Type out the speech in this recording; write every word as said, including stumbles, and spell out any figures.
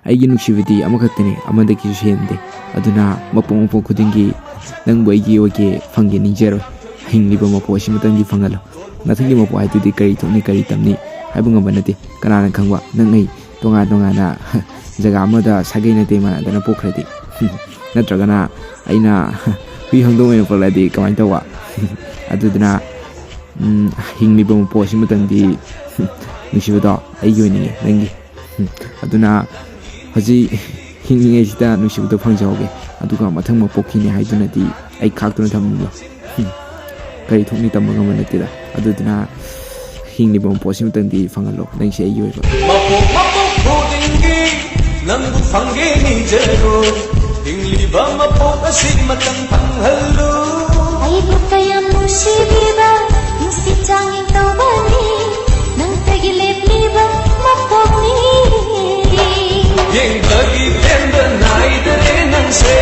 ꯑꯩꯒꯤ ꯅꯨꯡꯁꯤꯕꯗꯤ ꯑꯃꯈꯛꯇꯅꯤ, ꯑꯃꯗꯒꯤꯁꯨ ꯍꯦꯟꯗꯦ꯫ ꯑꯗꯨꯅ ꯃꯄꯣꯛ ꯃꯄꯣꯛ ꯈꯨꯗꯤꯡꯒꯤ ꯅꯪꯕꯨ ꯑꯩꯒꯤ ꯑꯣꯏꯒꯦ ꯐꯪꯒꯦ ꯅꯤꯡꯖꯔꯣꯏ꯫ ꯍꯤꯡꯂꯤꯕ ꯃꯄꯣꯛ ꯑꯁꯤꯃꯇꯪꯗꯤ ꯐꯪꯍꯜꯂꯣ꯫ ꯃꯊꯪꯒꯤ ꯃꯄꯣꯛ ꯍꯥꯏꯗꯨꯗꯤ ꯀꯔꯤ ꯊꯣꯛꯅꯤ, ꯀꯔꯤ ꯇꯝꯅꯤ ꯍꯥꯏꯕ ꯉꯝꯕ ꯅꯠꯇꯦ꯫ ꯀꯅꯥꯅ ꯈꯪꯕ, ꯅꯪ ꯑꯩ ꯇꯣꯉꯥꯟ ꯇꯣꯉꯥꯟꯅ ꯖꯒꯥ ꯑꯃꯗ ꯁꯥꯒꯩ ꯅꯥꯇꯩ ꯃꯥꯟꯅꯗꯅ ꯄꯣꯛꯈ꯭ꯔꯗꯤ, ꯅꯠꯇ꯭ꯔꯒꯅ ꯑꯩꯅ ꯍꯨꯏ ꯍꯧꯗꯣꯡ ꯑꯣꯏꯅ ꯄꯣꯛꯂꯛꯑꯗꯤ ꯀꯃꯥꯏꯅ ꯇꯧꯕ? ꯑꯗꯨꯗꯨꯅ, ꯎꯝ, ꯍꯤꯡꯂꯤꯕ ꯃꯄꯣꯛ ꯑꯁꯤꯃꯇꯪꯗꯤ, ꯅꯨꯡꯁꯤꯕꯗꯣ, ꯑꯩꯒꯤ ꯑꯣꯏꯅꯤꯡꯉꯦ, ꯅꯪꯒꯤ꯫ ꯑꯗꯨꯅ ꯍꯧꯖꯤꯛ ꯍꯤꯡꯂꯤꯉꯩꯁꯤꯗ ꯅꯨꯡꯁꯤꯕꯗꯣ ꯐꯪꯖꯍꯧꯒꯦ꯫ ꯑꯗꯨꯒ ꯃꯊꯪ ꯃꯄꯣꯛꯈꯤꯅꯤ ꯍꯥꯏꯗꯨꯅꯗꯤ ꯑꯩ ꯈꯥꯛꯇꯨꯅ ꯊꯝꯃꯨꯕ꯫ ꯀꯔꯤ ꯊꯣꯛꯅꯤ ꯇꯝꯕ ꯉꯝꯕ ꯅꯠꯇꯦꯗ꯫ ꯑꯗꯨꯗꯨꯅ ꯍꯤꯡꯂꯤꯕ ꯃꯄꯣꯛ ꯑꯁꯤꯃꯇꯪꯗꯤ ꯐꯪꯍꯜꯂꯣ, ꯅꯪꯁꯦ ꯑꯩꯒꯤ ꯑꯣꯏꯕ꯫ ꯃꯄꯣꯛ ꯃꯄꯣꯛ ꯈꯨꯗꯤꯡꯒꯤ ꯅꯪꯕꯨ ꯐꯪꯒꯦ ꯅꯤꯡꯖꯔꯣꯏ꯫ ꯍꯤꯡꯂꯤꯕ ꯃꯄꯣꯛ ꯑꯁꯤꯃꯇꯪ ꯐꯪꯍꯜꯂꯨ꯫ ꯑꯩꯕꯨ ꯀꯌꯥꯝ ꯅꯨꯡꯁꯤꯕꯤꯕ, ꯅꯨꯡꯁꯤ ꯆꯥꯡꯌꯦꯡ ꯇꯧꯕꯅꯤ, ꯅꯪꯇꯒꯤ ꯂꯦꯞꯂꯤꯕ ꯃꯄꯣꯛꯅꯤ꯫ ꯌꯦꯡꯕꯒꯤ ꯄꯦꯟꯕ ꯅꯥꯏꯗꯔꯦ ꯅꯪꯁꯦ꯫